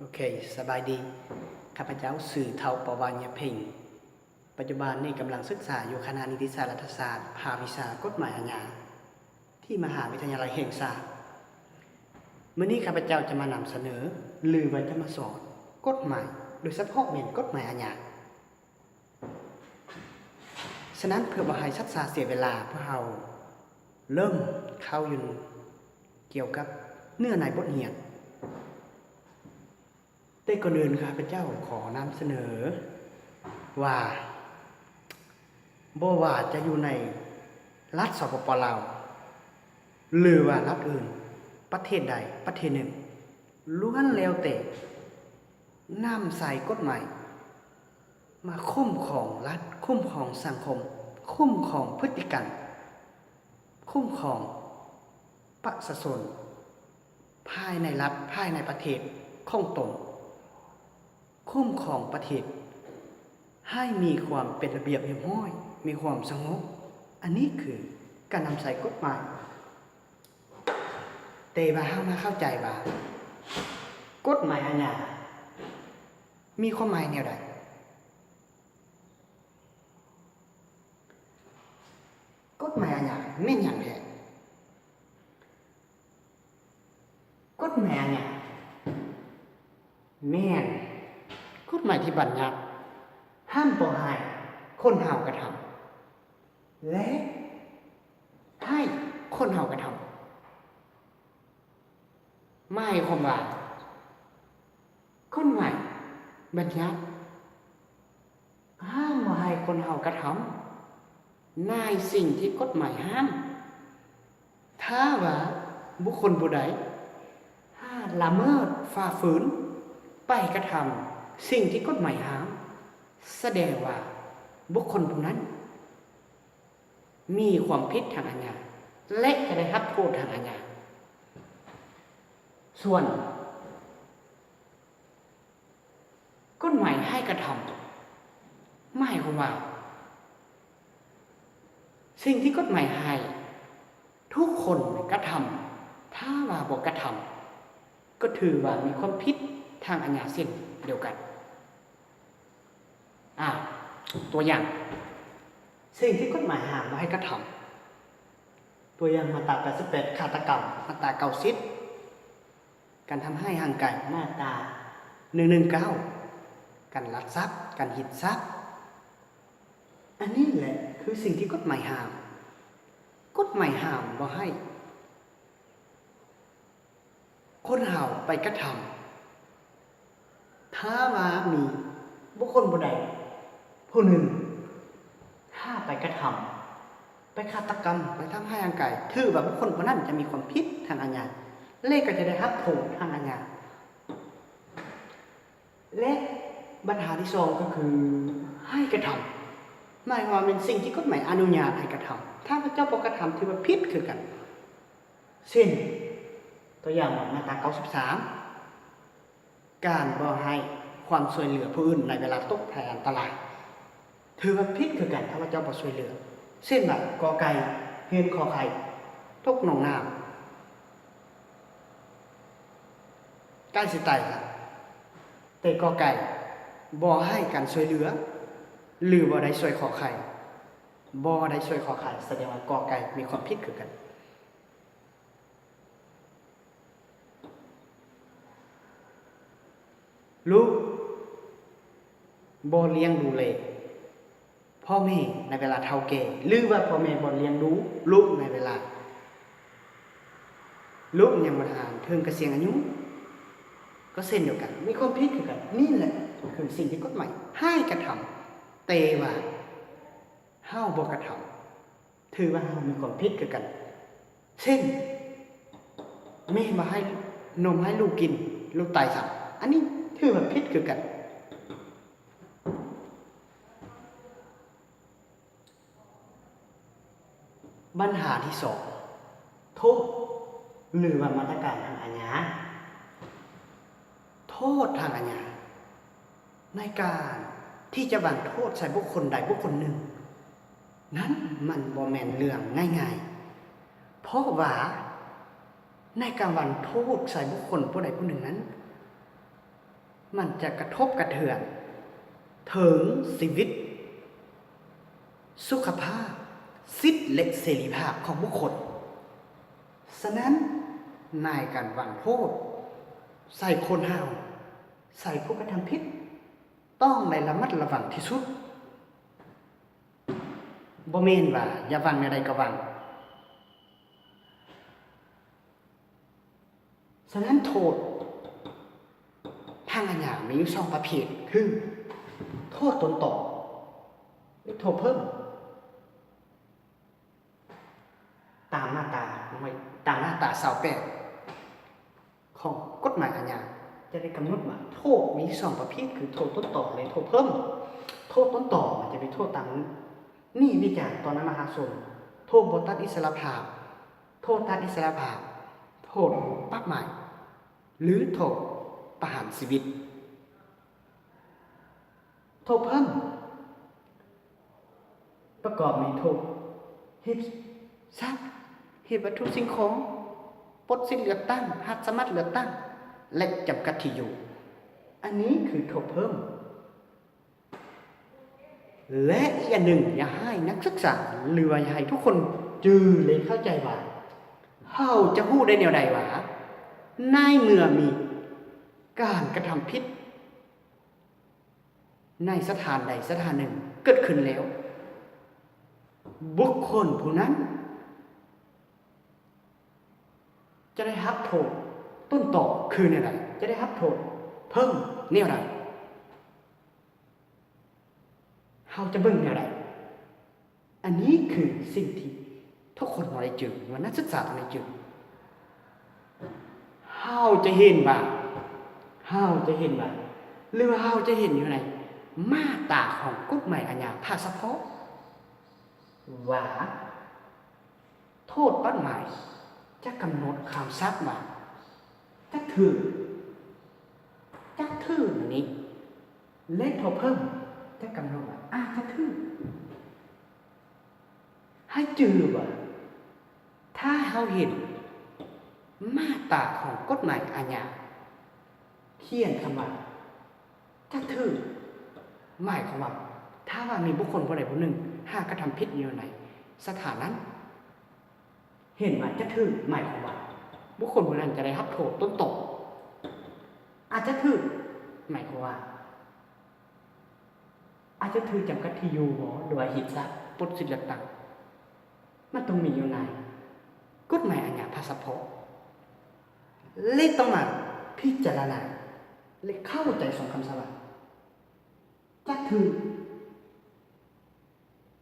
ໂອເຄ ສະບາຍດີ. ຂ້າພະເຈົ້າຊື່ ທ້າວ ປະວານ ຍາເພັງ. ປັດຈຸບັນນີ້ກຳລັງສຶກສາຢູ່ຄະນະນິຕິສາດລັດຖະສາດ ພາກວິຊາກົດໝາຍອາຍາ ທີ່ມະຫາວິທະຍາໄລແຫ່ງຊາດ. ມື້ນີ້ຂ້າພະເຈົ້າຈະມານຳສະເໜີ ຫຼືວ່າຈະມາສອນກົດໝາຍ, ໂດຍສະເພາະແມ່ນກົດໝາຍອາຍາ. ສະນັ້ນ ເພື່ອບໍ່ໃຫ້ຊັກຊ້າເສຍເວລາ, ພວກເຮົາເລີ່ມເຂົ້າຢູ່ກ່ຽວກັບເນື້ອໃນບົດຮຽນ. ແຕ່ກ່ອນອື່ນ ຂ້າພະເຈົ້າຂໍນຳສະເໜີວ່າ ບໍ່ວ່າຈະຢູ່ໃນລັດ ສປປ ລາວ ຫຼືວ່າລັດອື່ນ ປະເທດໃດປະເທດໜຶ່ງ ລ້ວນແລ້ວແຕ່ນຳໃຊ້ກົດໝາຍ ມາຄຸ້ມຄອງລັດ, ຄຸ້ມຄອງສັງຄົມ, ຄຸ້ມຄອງພຶດຕິກຳ, ຄຸ້ມຄອງປະຊາຊົນພາຍໃນລັດ, ພາຍໃນປະເທດຂອງຕົນ, ຄຸ້ມຄອງປະເທດໃຫ້ມີຄວາມເປັນລະບຽບຮຽບຮ້ອຍ, ມີຄວາມສະຫງົບ. ອັນນີ້ຄືການນຳໃຊ້ກົດໝາຍ. ແຕ່ວ່າເຮົາມາເຂົ້າໃຈວ່າ ກົດໝາຍອາຍາມີຄວາມໝາຍແນວໃດ? ກົດໝາຍອາຍາແມ່ນຫຍັງແທ້? ກົດໝາຍອາຍາແມ່ນກົດໝາຍທີ່ບັນຍັດຫ້າມບໍ່ໃຫ້ຄົນເຮົາກະທຳ ແລະ ໃຫ້ຄົນເຮົາກະທຳ. ໝາຍຄວາມວ່າ ກົດໝາຍບັນຍັດຫ້າມບໍ່ໃຫ້ຄົນເຮົາກະທຳໃນສິ່ງທີ່ກົດໝາຍຫ້າມ. ຖ້າວ່າບຸກຄົນຜູ້ໃດຫາກລະເມີດຝ່າຝືນໄປກະທຳສິ່ງທີ່ກົດໝາຍຫ້າມ, ສະແດງວ່າບຸກຄົນຜູ້ນັ້ນ ມີຄວາມຜິດທາງອາຍາ ແລະ ຈະໄດ້ຮັບໂທດທາງອາຍາ. ສ່ວນກົດໝາຍໃຫ້ກະທຳ ໝາຍຄວາມວ່າ ສິ່ງທີ່ກົດໝາຍໃຫ້ທຸກຄົນກະທຳ, ຖ້າວ່າບໍ່ກະທຳ ກໍຖືວ່າມີຄວາມຜິດທາງອາຍາເຊັ່ນດຽວກັນ. ອາ ຕົວຢ່າງ, ສິ່ງທີ່ກົດໝາຍຫ້າມບໍ່ໃຫ້ກະທຳ. ຕົວຢ່າງ ມາດຕາແປດສິບແປດ ຄາດຕະກຳ, ມາດຕາເກົ້າສິບ ການທຳຮ້າຍຮ່າງກາຍ, ມາດຕາໜຶ່ງໜຶ່ງເກົ້າ ການລັກຊັບ, ການຮີດຊັບ. ອັນນີ້ແຫຼະຄືສິ່ງທີ່ກົດໝາຍຫ້າມ. ກົດໝາຍຫ້າມບໍ່ໃຫ້ ຄົນເຮົາໄປກະທຳ. ຖ້າວ່າມີບຸກຄົນຜູ້ໃດຜູ້ໜຶ່ງ ຖ້າໄປກະທຳ, ໄປຄາດຕະກຳ, ໄປທຳຮ້າຍຮ່າງກາຍ, ຖືວ່າບຸກຄົນຜູ້ນັ້ນຈະມີຄວາມຜິດທາງອາຍາ ແລະ ກໍຈະໄດ້ຮັບໂທດທາງອາຍາ. ແລະ ບັນຫາທີສອງກໍຄື ໃຫ້ກະທຳ, ໝາຍຄວາມວ່າແມ່ນສິ່ງທີ່ກົດໝາຍອະນຸຍາດໃຫ້ກະທຳ. ຖ້າພວກເຈົ້າບໍ່ກະທຳ ຖືວ່າຜິດຄືກັນ. ເຊັ່ນ ຕົວຢ່າງ ມາດຕາເກົ້າສິບສາມ ການບໍ່ໃຫ້ຄວາມຊ່ວຍເຫຼືອຜູ້ອື່ນໃນເວລາຕົກໄພອັນຕະລາຍ ຖືວ່າຜິດຄືກັນ ຖ້າວ່າເຈົ້າບໍ່ຊ່ວຍເຫຼືອ. ເຊັ່ນວ່າ ກອໄກ່ຮຽນ ຂໍໄຂ່ຕົກໜອງນ້ຳ ໃກ້ຊິຕາຍລະ ແຕ່ ກອໄກ່ ບໍ່ໃຫ້ການຊ່ວຍເຫຼືອ ຫຼື ບໍ່ໄດ້ຊ່ວຍ ຂໍໄຂ່ ບໍ່ໄດ້ຊ່ວຍ ຂໍໄຂ່ ສະແດງວ່າ ກອໄກ່ ມີຄວາມຜິດຄືກັນ. ລູກບໍ່ລ້ຽງດູແລພໍ່ແມ່ໃນເວລາເຖົ້າແກ່ ຫຼືວ່າພໍ່ແມ່ບໍ່ລ້ຽງດູລູກໃນເວລາລູກຍັງບໍ່ທັນເຖິງກະສຽງອາຍຸ ກໍເຊັ່ນດຽວກັນ ມີຄວາມຜິດຄືກັນ. ນີ້ແຫຼະຄືສິ່ງທີ່ກົດໝາຍໃຫ້ກະທຳ ແຕ່ວ່າເຮົາບໍ່ກະທຳ ຖືວ່າເຮົາມີຄວາມຜິດຄືກັນ. ເຊັ່ນ ແມ່ບໍ່ໃຫ້ນົມໃຫ້ລູກກິນ ລູກຕາຍຊ້ຳ ອັນນີ້ຖືວ່າຜິດຄືກັນ. ບັນຫາທີສອງ ໂທດ ຫຼືວ່າມາດຕະການທາງອາຍາ. ໂທດທາງອາຍາ ໃນການທີ່ຈະວາງໂທດໃສ່ບຸກຄົນໃດບຸກຄົນໜຶ່ງນັ້ນ ມັນບໍ່ແມ່ນເລື່ອງງ່າຍໆ ເພາະວ່າໃນການວາງໂທດໃສ່ບຸກຄົນຜູ້ໃດຜູ້ໜຶ່ງນັ້ນ ມັນຈະກະທົບກະເທືອນເຖິງຊີວິດ, ສຸຂະພາບ, ສິດ ແລະ ເສລີພາບຂອງບຸກຄົນ. ສະນັ້ນ, ໃນການວາງໂທດໃສ່ຄົນເຮົາ, ໃສ່ຜູ້ກະທຳຜິດ, ຕ້ອງໄດ້ລະມັດລະວັງທີ່ສຸດ. ບໍ່ແມ່ນວ່າຢາກວາງແນວໃດກໍວາງ. ສະນັ້ນໂທດທາງອາຍາມີຢູ່ສອງປະເພດ ຄື ໂທດຕົ້ນຕໍ ແລະ ໂທດເພີ່ມ. ຕາມມາດຕາ ຕາມມາດຕາຊາວແປດ ຂອງກົດໝາຍອາຍາ ຈະໄດ້ກຳນົດວ່າໂທດມີສອງປະເພດ ຄືໂທດຕົ້ນຕໍ ແລະ ໂທດເພີ່ມ. ໂທດຕົ້ນຕໍມັນຈະເປັນໂທດຕາມນິຕິບັນຍັດຕໍ່ໜ້າມະຫາຊົນ, ໂທດບໍ່ຕັດອິດສະຫຼະພາບ, ໂທດຕັດອິດສະຫຼະພາບ, ໂທດປັບໃໝ ຫຼື ໂທດປະຫານຊີວິດ. ໂທດເພີ່ມປະກອບມີໂທດເຮັດຊັບ, ເຮັດວັດຖຸສິ່ງຂອງ, ປົດສິດເລືອກຕັ້ງ, ຮັດສະໝັກເລືອກຕັ້ງ ແລະ ຈຳກັດທີ່ຢູ່. ອັນນີ້ຄືໂທດເພີ່ມ. ແລະ ອີກອັນໜຶ່ງ ຢາກໃຫ້ນັກສຶກສາ ຫຼືວ່າຢາກໃຫ້ທຸກຄົນຈື່ ແລະ ເຂົ້າໃຈວ່າ ເຮົາຈະຮູ້ໄດ້ແນວໃດວ່າ ໃນເມື່ອມີການກະທຳຜິດໃນສະຖານໃດສະຖານໜຶ່ງເກີດຂຶ້ນແລ້ວ ບຸກຄົນຜູ້ນັ້ນ ຈະໄດ້ຮັບໂທດຕົ້ນຕໍຄືແນວໃດ? ຈະໄດ້ຮັບໂທດເພີ່ມແນວໃດ? ເຮົາຈະເບິ່ງແນວໃດ? ອັນນີ້ຄືສິ່ງທີ່ທຸກຄົນຕ້ອງໄດ້ຈື່ ຫຼືວ່ານັກສຶກສາຕ້ອງໄດ້ຈື່. ເຮົາຈະເຫັນວ່າ ເຮົາຈະເຫັນວ່າ ຫຼືວ່າເຮົາຈະເຫັນຢູ່ໃນມາດຕາຂອງກົດໝາຍອາຍາພາດສະເພາະ ວ່າໂທດປັບໃໝຈະກຳນົດຄຳສັບວ່າ ຈະຖືກ ຈະຖືກນີ້ ແລະ ໂທດເພີ່ມຈະກຳນົດວ່າ ອາດຈະຖືກ. ໃຫ້ຈື່ວ່າ ຖ້າເຮົາເຫັນມາດຕາຂອງກົດໝາຍອາຍາ ຂຽນຄຳວ່າ ຈະຖືກ ໝາຍຄວາມວ່າ ຖ້າວ່າມີບຸກຄົນຜູ້ໃດຜູ້ໜຶ່ງຫາກະທຳຜິດຢູ່ໃນສະຖານນັ້ນ ເຫັນວ່າຈະຖືກ ໝາຍຄວາມວ່າ ບຸກຄົນຜູ້ນັ້ນຈະໄດ້ຮັບໂທດຕົ້ນຕໍ. ອາດຈະຖືກ ໝາຍຄວາມວ່າ ອາດຈະຖືກຈຳກັດທີ່ຢູ່ບໍ ຫຼືວ່າເຮັດຊັບ ປົດສິດເລືອກຕັ້ງ. ມັນຕ້ອງມີຢູ່ໃນກົດໝາຍອາຍາພາດສະເພາະ ແລະ ຕ້ອງມາພິຈາລະນາ ແລະ ເຂົ້າໃຈສອງຄຳສັບວ່າ ຈະຖືກ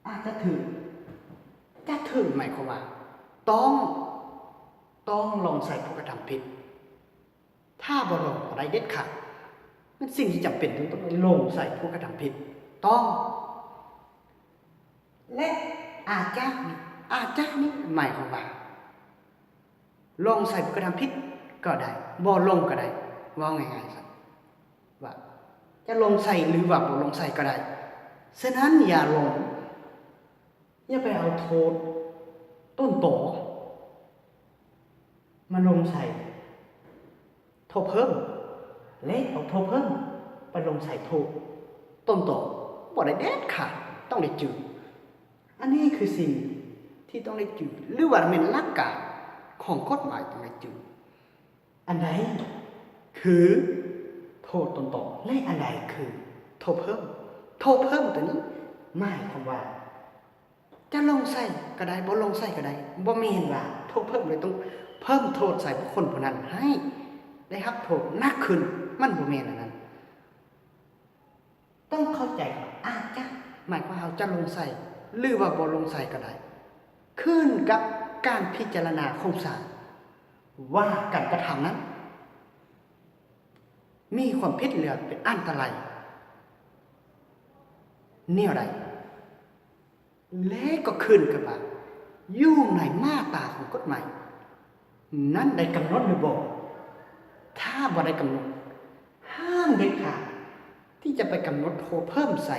ອາດຈະຖືກ ຈະຖືກ ໝາຍຄວາມວ່າ ຕ້ອງ ຕ້ອງລົງໃສ່ຜູ້ກະທຳຜິດ. ຖ້າບໍ່ລົງບໍ່ໄດ້ເດັດຂາດ. ແມ່ນສິ່ງທີ່ຈຳເປັນ ຕ້ອງໄດ້ລົງໃສ່ຜູ້ກະທຳຜິດ. ຕ້ອງ ແລະ ອາດຈະນີ້ ອາດຈະນີ້ ໝາຍຄວາມວ່າ ລົງໃສ່ຜູ້ກະທຳຜິດກໍໄດ້ ບໍ່ລົງກໍໄດ້. ເວົ້າງ່າຍໆຊັ້ນ ວ່າຈະລົງໃສ່ ຫຼືວ່າບໍ່ລົງໃສ່ກໍໄດ້. ສະນັ້ນ ຢ່າລົງ ຢ່າໄປເອົາໂທດຕົ້ນຕໍມາລົງໃສ່ໂທດເພີ່ມ ແລະ ເອົາໂທດເພີ່ມໄປລົງໃສ່ໂທດຕົ້ນຕໍ ບໍ່ໄດ້ເດັດຂາດ. ຕ້ອງໄດ້ຈື່ ອັນນີ້ຄືສິ່ງທີ່ຕ້ອງໄດ້ຈື່ ຫຼືວ່າແມ່ນຫຼັກການຂອງກົດໝາຍຕ້ອງໄດ້ຈື່. ອັນໃດຄືໂທດຕົ້ນຕໍ ແລະ ອັນໃດຄືໂທດເພີ່ມ? ໂທດເພີ່ມໂຕນີ້ໝາຍຄວາມວ່າ ຈະລົງໃສ່ກໍໄດ້ ບໍ່ລົງໃສ່ກໍໄດ້. ບໍ່ແມ່ນວ່າໂທດເພີ່ມເລີຍ ຕ້ອງເພີ່ມໂທດໃສ່ບຸກຄົນຜູ້ນັ້ນໃຫ້ໄດ້ຮັບໂທດໜັກຂຶ້ນ. ມັນບໍ່ແມ່ນອັນນັ້ນ. ຕ້ອງເຂົ້າໃຈວ່າ ອາດຈະ ໝາຍຄວາມວ່າເຮົາຈະລົງໃສ່ ຫຼືວ່າບໍ່ລົງໃສ່ກໍໄດ້ ຂຶ້ນກັບການພິຈາລະນາຂອງສານວ່າການກະທຳນັ້ນມີຄວາມຜິດ ຫຼື ເປັນອັນຕະລາຍແນວໃດ. ແລະ ກໍຂຶ້ນກັບວ່າ ຢູ່ໃນມາດຕາຂອງກົດໝາຍນັ້ນໄດ້ກຳນົດຫຼືບໍ່. ຖ້າບໍ່ໄດ້ກຳນົດ ຫ້າມເດັດຂາດທີ່ຈະໄປກຳນົດໂທດເພີ່ມໃສ່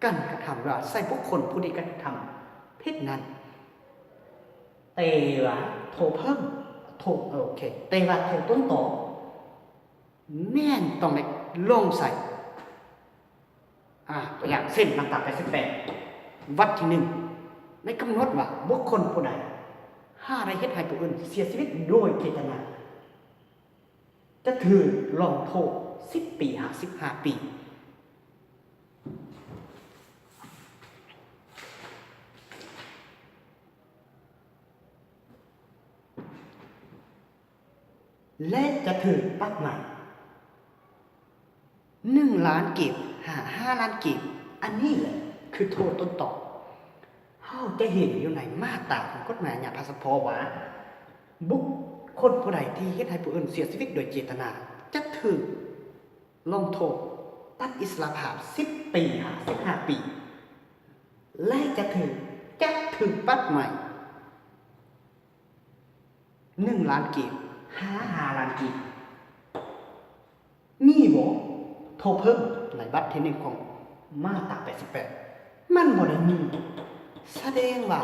ການກະທຳ ຫຼືວ່າໃສ່ບຸກຄົນຜູ້ທີ່ກະທຳຜິດນັ້ນ. ແຕ່ວ່າໂທດເພີ່ມ ໂທດ ໂອເຄ ແຕ່ວ່າໂທດຕົ້ນຕໍ ແມ່ນຕ້ອງໄດ້ ລົງໃສ່ ອາ ຕົວຢ່າງເຊັ່ນ ມາດຕາແປດສິບແປດ ວັດທີໜຶ່ງ ໄດ້ກຳນົດວ່າ ບຸກຄົນຜູ້ໃດຫາໄດ້ເຮັດໃຫ້ຜູ້ອື່ນເສຍຊີວິດໂດຍເຈດຕະນາ ຈະຖືກລົງໂທດສິບປີຫາສິບຫ້າປີ ແລະ ຈະຖືກປັບໃໝໜຶ່ງລ້ານກີບຫາຫ້າລ້ານກີບ. ອັນນີ້ແຫຼະຄືໂທດຕົ້ນຕໍ. ເຮົາຈະເຫັນຢູ່ໃນມາດຕາຂອງກົດໝາຍອາຍາພາສະເພາະວ່າ ບຸກຄົນຜູ້ໃດທີ່ເຮັດໃຫ້ຜູ້ອື່ນເສຍຊີວິດໂດຍເຈດຕະນາ ຈະຖືກລົງໂທດຕັດອິດສະຫຼະພາບສິບປີຫາສິບຫ້າປີ ແລະ ຈະຖືກ ຈະຖືກປັບໃໝ ໜຶ່ງລ້ານກີບຫາຫ້າລ້ານກີບ. ມີບໍ່ໂທດເພີ່ມໃນບັດທີໜຶ່ງຂອງມາດຕາແປດສິບແປດ? ມັນບໍ່ໄດ້ມີ. ສະແດງວ່າ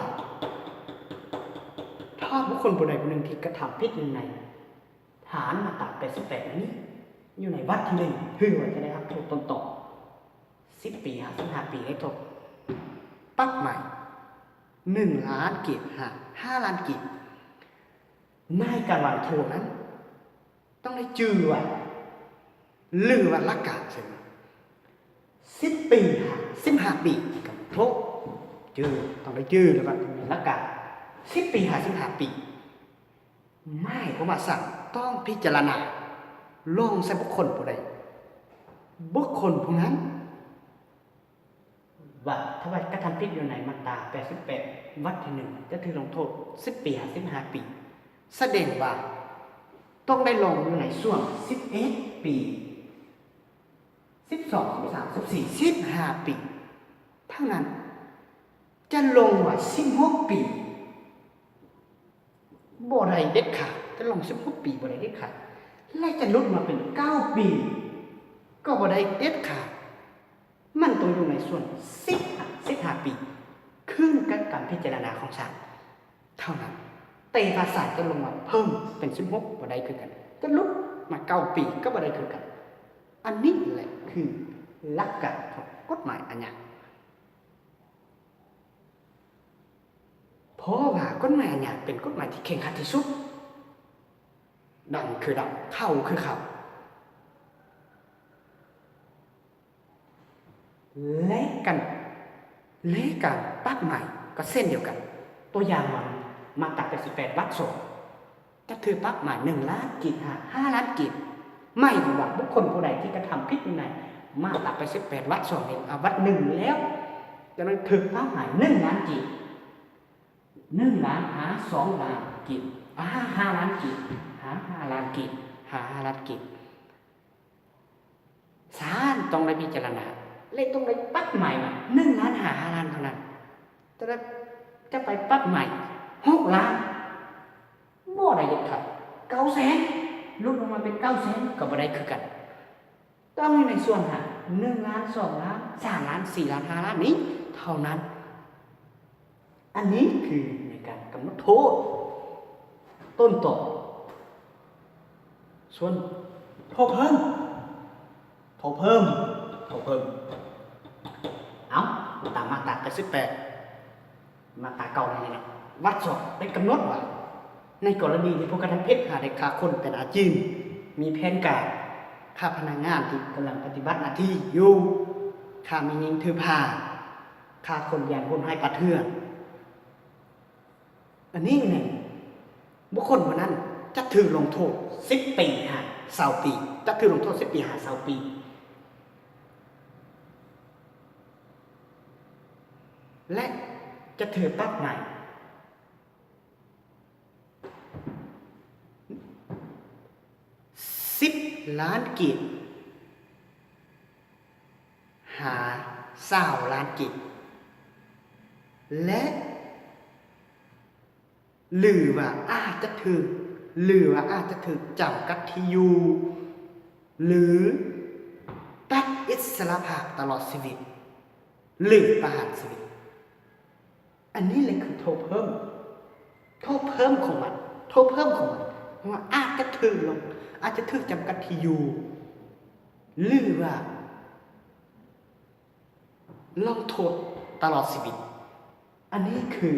ຖ້າບຸກຄົນຜູ້ໃດຜູ້ໜຶ່ງທີ່ກະທຳຜິດວິໄນ ຖານມາດຕາແປດສິບແປດອັນນີ້ ຢູ່ໃນວັດທີໜຶ່ງ ຖືວ່າຈະໄດ້ຮັບໂທດຕົ້ນຕໍ ສິບປີຫາສິບຫ້າປີ ແລະ ໂທດປັບໃໝໜຶ່ງລ້ານກີບຫາຫ້າລ້ານກີບ. ໃນການວາງໂທດນັ້ນ ຕ້ອງໄດ້ຈື່ວ່າ ຫຼືວ່າຫຼັກການເຊັ່ນ ສິບປີຫາສິບຫ້າປີ ກຳນົດໂທດ ຈື່ ຕ້ອງໄດ້ຈື່ ຫຼືວ່າຫຼັກການ ສິບປີຫາສິບຫ້າປີ. ໝາຍຄວາມວ່າສານຕ້ອງພິຈາລະນາລົງໃສ່ບຸກຄົນຜູ້ໃດ ບຸກຄົນຜູ້ນັ້ນ ວ່າຖ້າວ່າກະທຳຜິດຢູ່ໃນມາດຕາແປດສິບແປດ ວັດທີໜຶ່ງ ຈະຖືກລົງໂທດສິບປີຫາສິບຫ້າປີ ສະແດງວ່າຕ້ອງໄດ້ລົງຢູ່ໃນຊ່ວງສິບເອັດປີ ສິບສອງ ສິບສາມ ສິບສີ່ ສິບຫ້າປີເທົ່ານັ້ນ ຈະລົງວ່າສິບຫົກປີ ບໍ່ໄດ້ເດັດຂາດ, ຈະລົງສິບຫົກປີບໍ່ໄດ້ເດັດຂາດ ແລະ ຈະຫຼຸດມາເປັນເກົ້າປີກໍບໍ່ໄດ້ເດັດຂາດ. ມັນຕ້ອງຢູ່ໃນສ່ວນສິບ ສິບຫ້າປີ ຂຶ້ນກັບການພິຈາລະນາຂອງສານເທົ່ານັ້ນ. ແຕ່ວ່າສານຈະລົງມາເພີ່ມເປັນສິບຫົກບໍ່ໄດ້ຄືກັນ, ຈະຫຼຸດມາເກົ້າປີກໍບໍ່ໄດ້ຄືກັນ. ອັນນີ້ແຫຼະຄືຫຼັກການຂອງກົດໝາຍອາຍາ. ເພາະວ່າກົດໝາຍອາຍາເປັນກົດໝາຍທີ່ເຄັ່ງຄັດທີ່ສຸດ, ດຳຄືດຳ, ຂາວຄືຂາວ ແລະ ກັນ ແລະ ການປັບໃໝກໍເຊັ່ນດຽວກັນ. ຕົວຢ່າງວ່າ ມາດຕາແປດສິບແປດ ວັກສອງ ຈະຖືກປັບໃໝໜຶ່ງລ້ານກີບຫາຫ້າລ້ານກີບ. ໝາຍຄວາມວ່າບຸກຄົນຜູ້ໃດທີ່ກະທຳຜິດວິໄນ ມາດຕາແປດສິບແປດ ວັກສອງນີ້ ອາ ວັກໜຶ່ງແລ້ວ ຈະຕ້ອງຖືກປັບໃໝໜຶ່ງລ້ານກີບ, ໜຶ່ງລ້ານຫາສອງລ້ານກີບ, ຫາຫ້າລ້ານກີບ, ຫາຫ້າລ້ານກີບ, ຫາຫ້າລ້ານກີບ. ສານຕ້ອງໄດ້ພິຈາລະນາ ແລະ ຕ້ອງໄດ້ປັບໃໝໜຶ່ງລ້ານຫາຫ້າລ້ານເທົ່ານັ້ນ. ແຕ່ວ່າຈະໄປປັບໃໝຫົກລ້ານ ບໍ່ໄດ້ເດັດຂາດ. ເກົ້າແສນ ຫຼຸດລົງມາເປັນເກົ້າແສນ ກໍບໍ່ໄດ້ຄືກັນ. ຕ້ອງຢູ່ໃນສ່ວນຫາ ໜຶ່ງລ້ານ, ສອງລ້ານ, ສາມລ້ານ, ສີ່ລ້ານ, ຫ້າລ້ານນີ້ເທົ່ານັ້ນ. ອັນນີ້ຄືໃນການກຳນົດໂທດຕົ້ນຕໍ. ສ່ວນໂທດເພີ່ມ, ໂທດເພີ່ມ, ໂທດເພີ່ມ. ເອົາ, ຕາມມາດຕາແປດສິບແປດ ມາດຕາເກົ້ານີ້ນະ, ວັກສອງໄດ້ກຳນົດວ່າ ໃນກໍລະນີທີ່ຜູ້ກະທຳຜິດຫາໄດ້ຂ້າຄົນເປັນອາຈີນ, ມີແຜນການຂ້າພະນັກງານທີ່ກຳລັງປະຕິບັດໜ້າທີ່ຢູ່, ຂ້າແມ່ຍິງຖືພາ, ຂ້າຄົນຢ້ານຄົນຮ້າຍປ່າເຖື່ອນ. ອັນນີ້ແມ່ນບຸກຄົນຜູ້ນັ້ນຈະຖືກລົງໂທດສິບປີຫາຊາວປີ, ຈະຖືກລົງໂທດສິບປີຫາຊາວປີ ແລະ ຈະຖືກປັບໃໝ ສິບລ້ານກີບຫາຊາວລ້ານກີບ ແລະ ຫຼືວ່າອາດຈະຖືກ ຫຼືວ່າອາດຈະຖືກຈຳກັດທີ່ຢູ່ ຫຼື ຕັດອິດສະຫຼະພາບຕະຫຼອດຊີວິດ ຫຼື ປະຫານຊີວິດ. ອັນນີ້ແຫຼະຄືໂທດເພີ່ມ, ໂທດເພີ່ມຂອງມັນ, ໂທດເພີ່ມຂອງມັນ ເພາະວ່າອາດຈະຖືກລົງ, ອາດຈະຖືກຈຳກັດທີ່ຢູ່, ຫຼືວ່າລົງໂທດຕະຫຼອດຊີວິດ. ອັນນີ້ຄື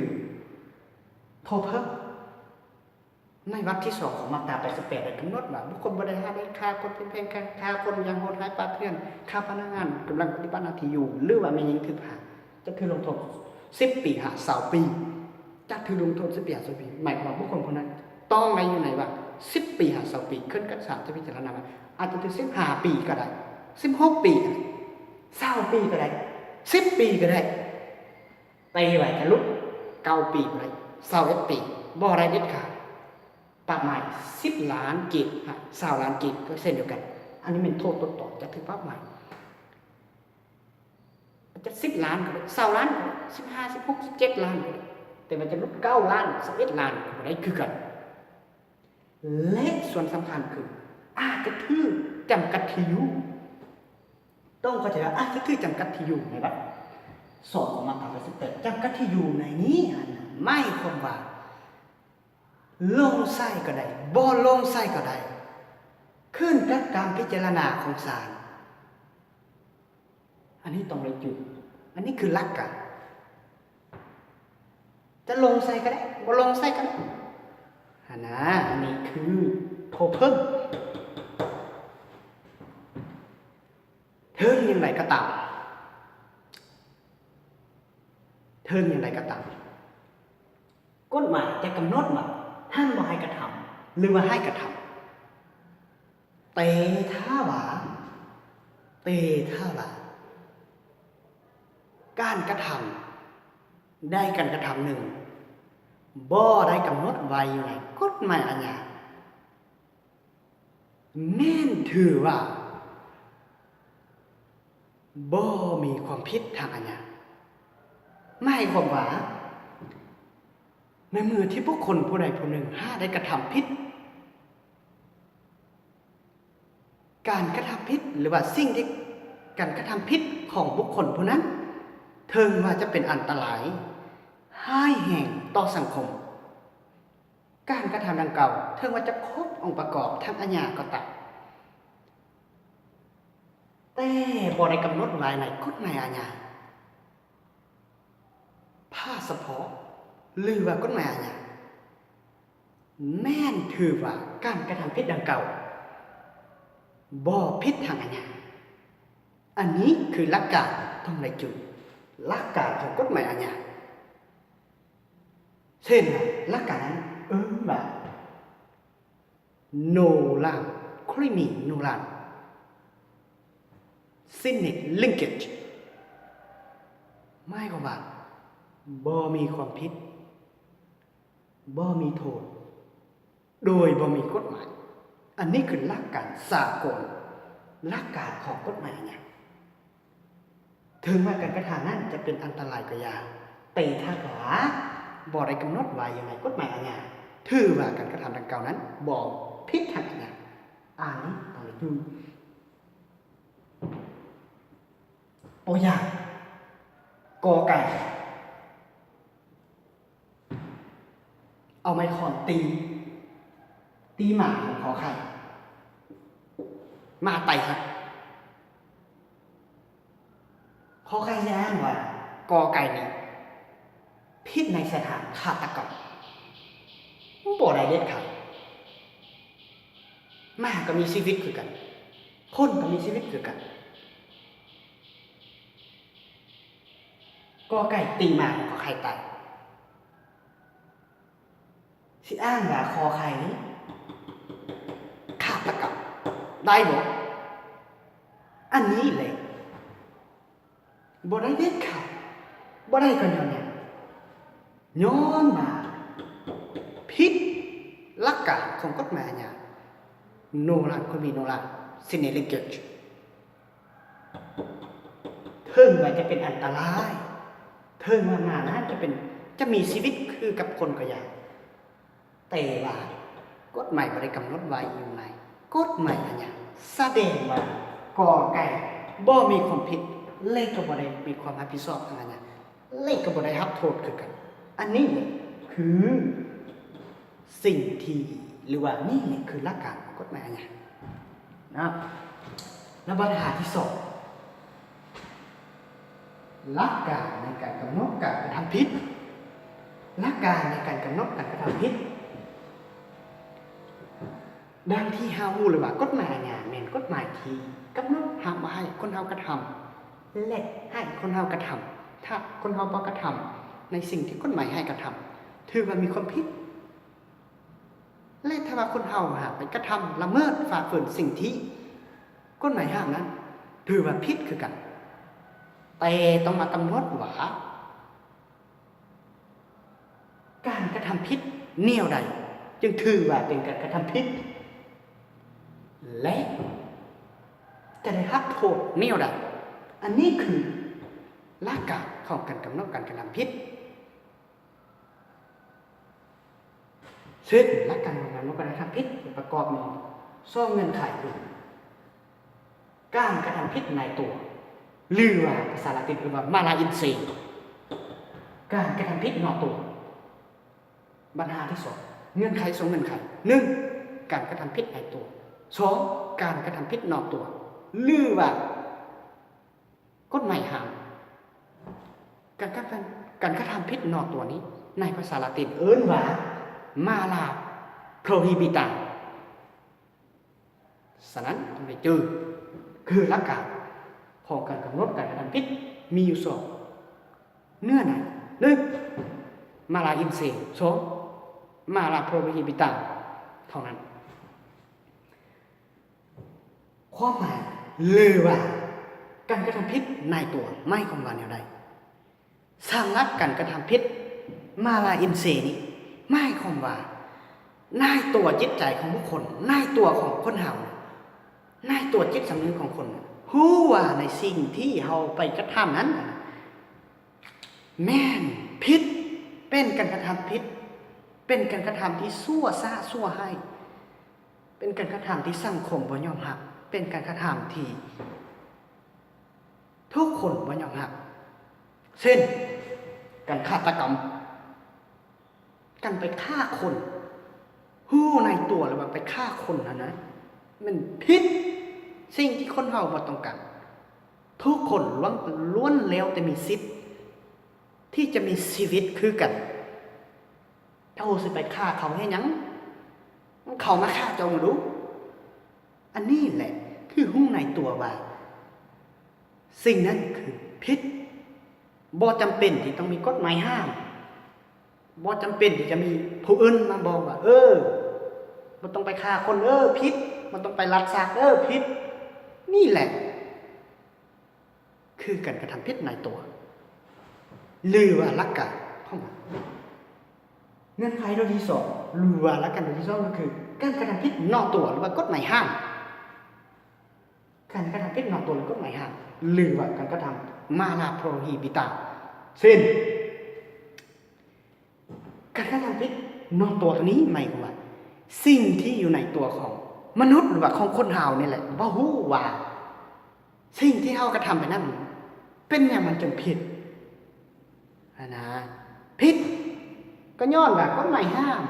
ໂທດເພີ່ມ. ໃນວັກທີສອງຂອງມາດຕາແປດສິບແປດ ໄດ້ກຳນົດວ່າ ບຸກຄົນບໍ່ໄດ້ຫ້າມເດັດຂາດ ຄົນເປັນແພງຄ້າ ຂ້າຄົນຢ່າງໂຫດຮ້າຍປ່າເຖື່ອນ ຂ້າພະນັກງານກຳລັງປະຕິບັດໜ້າທີ່ຢູ່ ຫຼືວ່າແມ່ຍິງຖືກພາ ຈະຖືກລົງໂທດສິບປີຫາຊາວປີ. ຈະຖືກລົງໂທດສິບປີຫາຊາວປີ ໝາຍຄວາມວ່າບຸກຄົນຜູ້ນັ້ນຕ້ອງໄດ້ຢູ່ໃນວັງສິບປີຫາຊາວປີ ຂຶ້ນກັບສານຈະພິຈາລະນາວ່າ ອາດຈະຖືກສິບຫ້າປີກໍໄດ້ ສິບຫົກປີກໍໄດ້ ຊາວປີກໍໄດ້ ສິບປີກໍໄດ້. ແຕ່ວ່າຈະຫຼຸດເກົ້າປີບໍ່ໄດ້ ຊາວເອັດປີບໍ່ໄດ້ເດັດຂາດ. ປັບໃໝສິບລ້ານກີບ ຊາວລ້ານກີບກໍເຊັ່ນດຽວກັນ. ອັນນີ້ແມ່ນໂທດຕົ້ນຕອນຈະຖືກປັບໃໝ ຈະສິບລ້ານກໍໄດ້ ຊາວລ້ານກໍໄດ້ ສິບຫ້າ ສິບຫົກ ສິບເຈັດລ້ານກໍໄດ້ ແຕ່ວ່າຈະຫຼຸດເກົ້າລ້ານ ຊາວເອັດລ້ານກໍບໍ່ໄດ້ຄືກັນ. ແລະ ສ່ວນສຳຄັນຄື ອາດຈະຖືກຈຳກັດທີ່ຢູ່. ຕ້ອງເຂົ້າໃຈວ່າອາດຈະຖືກຈຳກັດທີ່ຢູ່ໃນວັກສອງຂອງມາດຕາແປດສິບແປດ ຈຳກັດທີ່ຢູ່ໃນນີ້ຫັ້ນ ໝາຍຄວາມວ່າ ລົງໃຊ້ກໍໄດ້ ບໍ່ລົງໃຊ້ກໍໄດ້ ຂຶ້ນກັບການພິຈາລະນາຂອງສານ. ອັນນີ້ຕ້ອງໄດ້ຈື່ ອັນນີ້ຄືຫຼັກການ. ຈະລົງໃສ່ກໍໄດ້ ບໍ່ລົງໃສ່ກໍໄດ້ຫັ້ນນາ. ອັນນີ້ຄືໂທດເພີ່ມ. ເຖິງຢ່າງໃດກໍຕາມ ເຖິງຢ່າງໃດກໍຕາມ ກົດໝາຍຈະກຳນົດວ່າຫ້າມບໍ່ໃຫ້ກະທຳ ຫຼືວ່າໃຫ້ກະທຳ. ແຕ່ຖ້າວ່າ ແຕ່ຖ້າວ່າ ການກະທຳໃດການກະທຳໜຶ່ງ ບໍ່ໄດ້ກຳນົດໄວ້ຢູ່ໃນກົດໝາຍອາຍາ ແມ່ນຖືວ່າບໍ່ມີຄວາມຜິດທາງອາຍາ. ໝາຍຄວາມວ່າ ໃນເມື່ອທີ່ບຸກຄົນຜູ້ໃດຜູ້ໜຶ່ງຫາກໄດ້ກະທຳຜິດ ການກະທຳຜິດ ຫຼືວ່າສິ່ງທີ່ ການກະທຳຜິດຂອງບຸກຄົນຜູ້ນັ້ນ ເຖິງວ່າຈະເປັນອັນຕະລາຍຮ້າຍແຮງຕໍ່ສັງຄົມ, ການກະທຳດັ່ງກ່າວ ເຖິງວ່າຈະຄົບອົງປະກອບທາງອາຍາກໍຕາມ, ແຕ່ບໍ່ໄດ້ກຳນົດໄວ້ໃນກົດໝາຍອາຍາ ພາສະເພາະ ຫຼືວ່າກົດໝາຍອາຍາ ແມ່ນຖືວ່າການກະທຳຜິດດັ່ງກ່າວບໍ່ຜິດທາງອາຍາ. ອັນນີ້ຄືຫຼັກການ ຕ້ອງໄດ້ຈື່ຫຼັກການຂອງກົດໝາຍອາຍາ. ເຊັ່ນວ່າ ຫຼັກການນັ້ນເອີ້ນວ່າ knowledge, criminal knowledge, sine lege, ໝາຍຄວາມວ່າ ບໍ່ມີຄວາມຜິດ ບໍ່ມີໂທດ ໂດຍບໍ່ມີກົດໝາຍ. ອັນນີ້ຄືຫຼັກການສາກົນ, ຫຼັກການຂອງກົດໝາຍອາຍາ. ເຖິງວ່າການກະທຳນັ້ນຈະເປັນອັນຕະລາຍກໍຢ່າ, ແຕ່ຖ້າວ່າບໍ່ໄດ້ກຳນົດໄວ້ຢູ່ໃນກົດໝາຍອາຍາ, ຖືວ່າການກະທຳດັ່ງກ່າວນັ້ນບໍ່ຜິດທາງອາຍາ. ອັນນີ້ຕ້ອງໄດ້ຈື່. ຕົວຢ່າງ, ກອໄກ່ ເອົາໄມ້ຄ້ອນຕີ ຕີໝາຂອງຂໍໄຂ່ ໝາຕາຍ. ຂໍໄຂ່ຊິອ້າງວ່າ ກອໄກ່ນີ້ຜິດໃນສະຖານຄາດຕະກຳ. ບໍ່ໄດ້ເດັດຂາດ. ໝາກໍມີຊີວິດຄືກັນ, ຄົນກໍມີຊີວິດຄືກັນ. ກອໄກ່ຕີໝາຂອງຂໍໄຂ່ຕາຍ ຊິອ້າງວ່າຂໍໄຂ່ນີ້ຄາດຕະກຳໄດ້ບໍ່? ອັນນີ້ແຫຼະ ບໍ່ໄດ້ເດັດຂາດ. ບໍ່ໄດ້ກໍຍ້ອນຫຍັງ? ຍ້ອນວ່າຜິດຫຼັກການຂອງກົດໝາຍອາຍາ knowledge, criminal knowledge, sine lege. ເຖິງວ່າຈະເປັນອັນຕະລາຍ, ເຖິງວ່າໝານັ້ນຈະເປັນ, ຈະມີຊີວິດຄືກັບຄົນກໍຢ່າ, ແຕ່ວ່າກົດໝາຍບໍ່ໄດ້ກຳນົດໄວ້ຢູ່ໃນກົດໝາຍອາຍາ, ສະແດງວ່າ ກອໄກ່ ບໍ່ມີຄວາມຜິດ ແລະ ກໍບໍ່ໄດ້ມີຄວາມຮັບຜິດຊອບທາງອາຍາ ແລະ ກໍບໍ່ໄດ້ຮັບໂທດຄືກັນ. ອັນນີ້ແຫຼະຄືສິ່ງທີ່ ຫຼືວ່ານີ້ແຫຼະຄືຫຼັກການຂອງກົດໝາຍອາຍາເນາະ. ແລະບັນຫາທີສອງ ຫຼັກການໃນການກຳນົດການກະທຳຜິດ. ຫຼັກການໃນການກຳນົດການກະທຳຜິດ ດັ່ງທີ່ເຮົາຮູ້ແລ້ວວ່າ ກົດໝາຍອາຍາແມ່ນກົດໝາຍທີ່ກຳນົດຫ້າມບໍ່ໃຫ້ຄົນເຮົາກະທຳ ແລະໃຫ້ຄົນເຮົາກະທຳ. ຖ້າຄົນເຮົາບໍ່ກະທຳໃນສິ່ງທີ່ກົດໝາຍໃຫ້ກະທຳ ຖືວ່າມີຄວາມຜິດ. ແລະຖ້າວ່າຄົນເຮົາຫາກໄປກະທຳລະເມີດຝ່າຝືນສິ່ງທີ່ກົດໝາຍຫ້າມນັ້ນ ຖືວ່າຜິດຄືກັນ. ແຕ່ຕ້ອງມາກຳນົດວ່າ ການກະທຳຜິດແນວໃດຈຶ່ງຖືວ່າເປັນການກະທຳຜິດ ແລະຈະໄດ້ຮັບໂທດແນວໃດ. ອັນນີ້ຄືຫຼັກການຂອງການກຳນົດການກະທຳຜິດ. ເຊິ່ງຫຼັກການຂອງການກະທຳຜິດປະກອບມີສອງເງື່ອນໄຂຄື ການກະທຳຜິດນາຍຕົວ ຫຼືວ່າພາສາລາຕິນເອີ້ນວ່າ mala in se, ການກະທຳຜິດນອກຕົວ. ບັນຫາທີສອງ ເງື່ອນໄຂສອງເງື່ອນໄຂ ໜຶ່ງ ການກະທຳຜິດນາຍຕົວ, ສອງ ການກະທຳຜິດນອກຕົວ ຫຼືວ່າ ກົດໝາຍຫ້າມ. ການກະທຳ ການກະທຳຜິດນອກຕົວນີ້ ໃນພາສາລາຕິນເອີ້ນວ່າ mala prohibita. ສະນັ້ນຕ້ອງໄດ້ຈື່ ຄືຫຼັກການຂອງການກຳນົດການກະທຳຜິດມີຢູ່ສອງເນື້ອໃນ ໜຶ່ງ mala in se, ສອງ mala prohibita ເທົ່ານັ້ນ. ຄວາມໝາຍ ຫຼືວ່າ ການກະທຳຜິດນາຍຕົວ ໝາຍຄວາມວ່າແນວໃດ? ສຳລັບການກະທຳຜິດ mala in se ນີ້ ໝາຍຄວາມວ່າ ນາຍຕົວຈິດໃຈຂອງບຸກຄົນ, ນາຍຕົວຂອງຄົນເຮົາ, ນາຍຕົວຈິດສຳນຶກຂອງຄົນ ຮູ້ວ່າໃນສິ່ງທີ່ເຮົາໄປກະທຳນັ້ນ ແມ່ນຜິດ, ເປັນການກະທຳຜິດ, ເປັນການກະທຳທີ່ຊົ່ວຊ້າຊົ່ວຮ້າຍ. ເປັນການກະທຳທີ່ສັງຄົມບໍ່ຍອມຮັບ, ເປັນການກະທຳທີ່ທຸກຄົນບໍ່ຍອມຮັບ ເຊັ່ນ ການຄາດຕະກຳ, ການໄປຂ້າຄົນ, ຮູ້ໃນຕົວແລ້ວວ່າໄປຂ້າຄົນຫັ້ນນະ ແມ່ນຜິດ, ສິ່ງທີ່ຄົນເຮົາບໍ່ຕ້ອງການ. ທຸກຄົນລ້ວນ, ລ້ວນແລ້ວແຕ່ມີສິດທີ່ຈະມີຊີວິດຄືກັນ. ເຈົ້າຊິໄປຂ້າເຂົາເຮັດຫຍັງ? ເຂົາມາຂ້າເຈົ້າມາດູ. ອັນນີ້ແຫຼະຄືຮູ້ໃນຕົວວ່າສິ່ງນັ້ນຄືຜິດ. ບໍ່ຈຳເປັນທີ່ຕ້ອງມີກົດໝາຍຫ້າມ, ບໍ່ຈຳເປັນທີ່ຈະມີຜູ້ອື່ນມາບອກວ່າ ເອີ ບໍ່ຕ້ອງໄປຂ້າຄົນເດີ ຜິດ, ບໍ່ຕ້ອງໄປລັກຊັບເດີ ຜິດ. ນີ້ແຫຼະ ຄືການກະທຳຜິດໃນຕົວ ຫຼືວ່າຫຼັກການຂອງມັນ. ເງື່ອນໄຂໂດຍທີສອງ ຫຼືວ່າຫຼັກການໂດຍທີສອງ ກໍຄືການກະທຳຜິດນອກຕົວ ຫຼືວ່າກົດໝາຍຫ້າມ. ການກະທຳຜິດນອກຕົວ ຫຼືກົດໝາຍຫ້າມ ຫຼືວ່າການກະທຳ mala prohibita ເຊັ່ນ ການກະທຳຜິດນອກຕົວໂຕນີ້ໝາຍຄວາມວ່າ ສິ່ງທີ່ຢູ່ໃນຕົວຂອງມະນຸດ ຫຼືວ່າຂອງຄົນເຮົານີ້ແຫຼະ ບໍ່ຮູ້ວ່າສິ່ງທີ່ເຮົາກະທຳໄປນັ້ນ ເປັນຫຍັງມັນຈຶ່ງຜິດຫັ້ນນະ. ຜິດກໍຍ້ອນວ່າກົດໝາຍຫ້າມ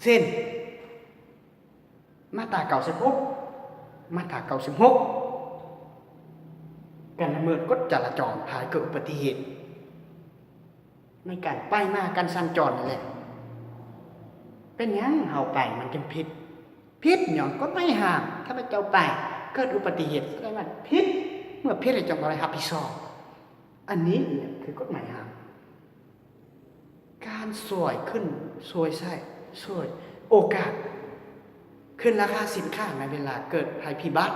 ເຊັ່ນ ມາດຕາເກົ້າສິບຫົກ ມາດຕາເກົ້າສິບຫົກ ການລະເມີດກົດຈະລາຈອນພາໃຫ້ເກີດອຸບັດຕິເຫດ ໃນການໄປມາ ການສັນຈອນນີ້ແຫຼະ. ເປັນຫຍັງເຮົາໄປມັນຈຶ່ງຜິດ? ຜິດຍ້ອນກົດໝາຍຫ້າມ. ຖ້າພະເຈົ້າໄປເກີດອຸບັດຕິເຫດ ສະແດງວ່າຜິດ, ເມື່ອຜິດແລ້ວຈະບໍ່ໄດ້ຮັບຜິດຊອບ. ອັນນີ້ແຫຼະຄືກົດໝາຍຫ້າມ. ການສວຍຂຶ້ນ ສວຍໃສ່ ສວຍໂອກາດຂຶ້ນລາຄາສິນຄ້າໃນເວລາເກີດໄພພິບັດ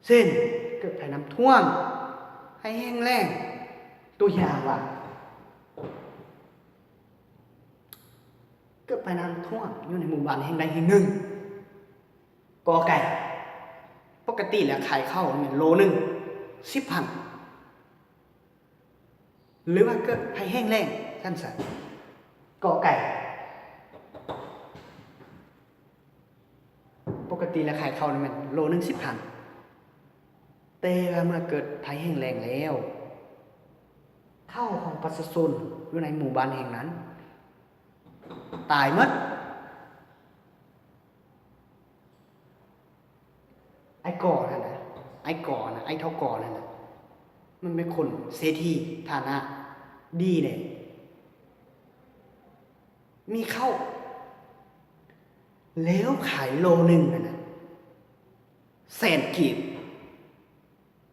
ເຊັ່ນ ເກີດໄພນ້ຳຖ້ວມ, ໄພແຫ້ງແລ້ງ. ຕົວຢ່າງວ່າ ເກີດໄພນ້ຳຖ້ວມຢູ່ໃນໝູ່ບ້ານແຫ່ງໃດແຫ່ງໜຶ່ງ. ກ.ໄກ່ ປົກກະຕິແລ້ວຂາຍເຂົ້າແມ່ນໂລໜຶ່ງສິບພັນ ຫຼືວ່າເກີດໄພແຫ້ງແລ້ງຊັ້ນຊະ. ກ.ໄກ່ ປົກກະຕິແລ້ວຂາຍເຂົ້ານີ້ແມ່ນໂລໜຶ່ງສິບພັນ ແຕ່ວ່າເມື່ອເກີດໄພແຫ້ງແລ້ງແລ້ວ ເຂົ້າຂອງປະຊາຊົນຢູ່ໃນໝູ່ບ້ານແຫ່ງນັ້ນຕາຍໝົດ. ກໍນັ້ນນະ ໄອ້ກໍນະ ໄອ້ເຖົ້າກໍນັ້ນນະ ມັນເປັນຄົນເສຖີຖານະດີເດ້ ມີເຂົ້າ ແລ້ວຂາຍໂລໜຶ່ງຫັ້ນນະ ແສນກີບ.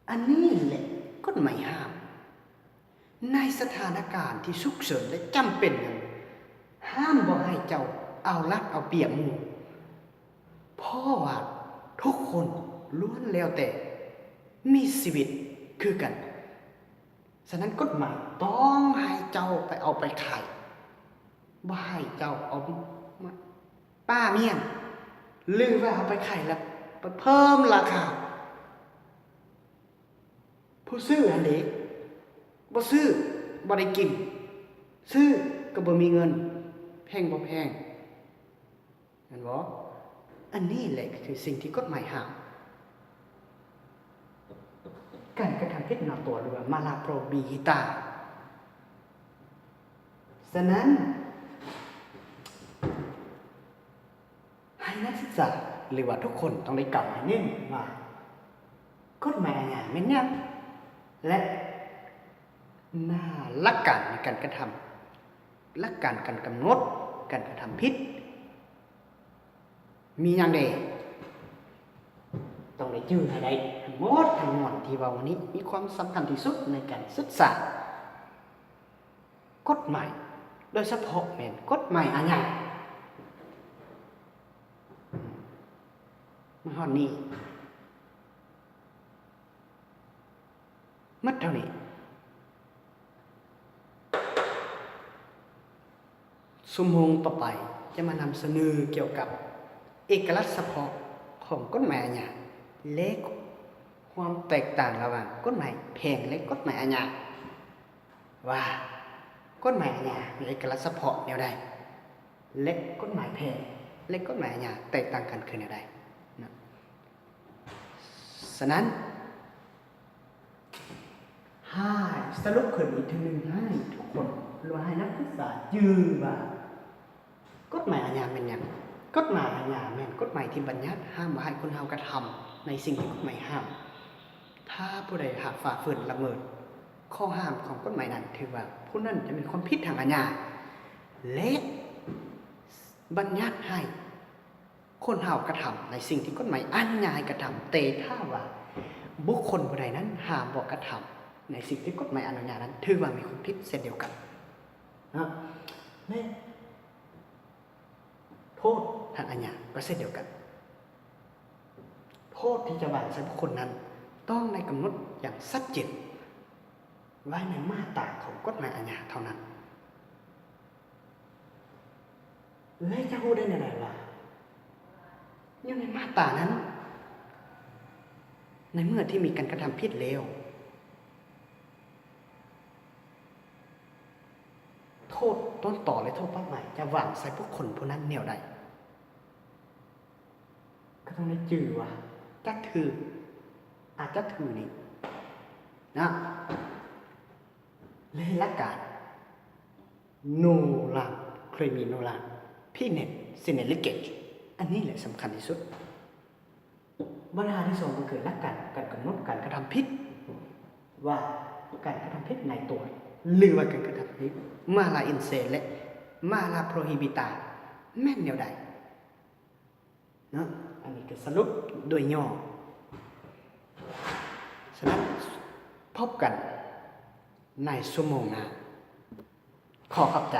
ອັນນີ້ແຫຼະກົດໝາຍຫ້າມ. ໃນສະຖານະການທີ່ສຸກເສີນ ແລະ ຈຳເປັນນັ້ນ ຫ້າມບໍ່ໃຫ້ເຈົ້າເອົາລັດເອົາປຽບໝູ່ ເພາະວ່າທຸກຄົນລ້ວນແລ້ວແຕ່ມີຊີວິດຄືກັນ. ສະນັ້ນກົດໝາຍຕ້ອງໃຫ້ເຈົ້າໄປເອົາໄປຂາຍ ບໍ່ໃຫ້ເຈົ້າເອົາມາປ້າມ້ຽນ ຫຼືວ່າເອົາໄປຂາຍແລ້ວໄປເພີ່ມລາຄາ. ຜູ້ຊື້ຫັ້ນເດ ບໍ່ຊື້ບໍ່ໄດ້ກິນ ຊື້ກໍບໍ່ມີເງິນ ແພງບໍ່ແພງ ແມ່ນບໍ່? ອັນນີ້ແຫຼະຄືສິ່ງທີ່ກົດໝາຍຫ້າມ. ການກະທຳຜິດນອກຕົວ ຫຼືວ່າ Mala Prohibita. ສະນັ້ນ ໃຫ້ນັກສຶກສາ ຫຼືວ່າທຸກຄົນຕ້ອງໄດ້ກ່າວໃຫ້ແນ່ນວ່າ ກົດໝາຍອາຍາແມ່ນຫຍັງ ແລະ ນາ ຫຼັກການໃນການກະທຳ ຫຼັກການການກຳນົດການກະທຳຜິດ ມີຫຍັງແດ່? ຕ້ອງໄດ້ຈື່ໃຫ້ໄດ້ທັງໝົດທັງມວນທີ່ເວົ້າມານີ້ ມີຄວາມສຳຄັນທີ່ສຸດໃນການສຶກສາກົດໝາຍ ໂດຍສະເພາະແມ່ນກົດໝາຍອາຍາ. ມາຮອດນີ້ ໝົດເທົ່ານີ້. ຊົ່ວໂມງຕໍ່ໄປຈະມານຳສະເໜີກ່ຽວກັບເອກະລັກສະເພາະຂອງກົດໝາຍອາຍາ ແລະ ຄວາມແຕກຕ່າງລະຫວ່າງກົດໝາຍແພ່ງ ແລະ ກົດໝາຍອາຍາ ວ່າກົດໝາຍອາຍາມີເອກະລັກສະເພາະແນວໃດ ແລະ ກົດໝາຍແພ່ງ ແລະ ກົດໝາຍອາຍາແຕກຕ່າງກັນຄືແນວໃດນະ. ສະນັ້ນ ໃຫ້ສະຫຼຸບຂຶ້ນອີກເທື່ອໜຶ່ງໃຫ້ທຸກຄົນ ຫຼືວ່າໃຫ້ນັກສຶກສາຈື່ວ່າ ກົດໝາຍອາຍາແມ່ນຫຍັງ? ກົດໝາຍອາຍາແມ່ນກົດໝາຍທີ່ບັນຍັດຫ້າມບໍ່ໃຫ້ຄົນເຮົາກະທຳໃນສິ່ງທີ່ກົດໝາຍຫ້າມ. ຖ້າຜູ້ໃດຫາກຝ່າຝືນລະເມີດຂໍ້ຫ້າມຂອງກົດໝາຍນັ້ນ ຖືວ່າຜູ້ນັ້ນຈະມີຄວາມຜິດທາງອາຍາ ແລະ ບັນຍັດໃຫ້ ຄົນເຮົາກະທຳໃນສິ່ງທີ່ກົດໝາຍອະນຸຍາດໃຫ້ກະທຳ, ແຕ່ຖ້າວ່າບຸກຄົນຜູ້ໃດນັ້ນຫາບໍ່ກະທຳໃນສິ່ງທີ່ກົດໝາຍອະນຸຍາດນັ້ນ ຖືວ່າມີຄວາມຜິດເຊັ່ນດຽວກັນເນາະ. ແລະ ໂທດທາງອາຍາກໍເຊັ່ນດຽວກັນ, ໂທດທີ່ຈະວາງໃສ່ບຸກຄົນນັ້ນ ຕ້ອງໄດ້ກຳນົດຢ່າງຊັດເຈນໄວ້ໃນມາດຕາຂອງກົດໝາຍອາຍາເທົ່ານັ້ນ. ແລະ ຈະຮູ້ໄດ້ແນວໃດວ່າຢູ່ໃນມາດຕານັ້ນ ໃນເມື່ອທີ່ມີການກະທຳຜິດແລ້ວ ໂທດຕົ້ນຕໍ ແລະ ໂທດປັບໃໝຈະວາງໃສ່ບຸກຄົນຜູ້ນັ້ນແນວໃດ? ກໍຕ້ອງໄດ້ຈື່ວ່າຈັດຖື ອາດຈັດຖືນີ້ນະ ແລະ ຫຼັກການ Noram Criminal Penale Sine Lege ອັນນີ້ແຫຼະສຳຄັນທີ່ສຸດ. ບັນຫາທີສອງກໍຄືຫຼັກການການກຳນົດການກະທຳຜິດ ວ່າການກະທຳຜິດໃນຕົວ ຫຼືວ່າການກະທຳຜິດ Mala in se ແລະ Mala Prohibita ແມ່ນແນວໃດ? ເນາະ ອັນນີ້ກໍສະຫຼຸບໂດຍຫຍໍ້. ສະນັ້ນ ພົບກັນໃນຊົ່ວໂມງໜ້າ. ຂໍຂອບໃຈ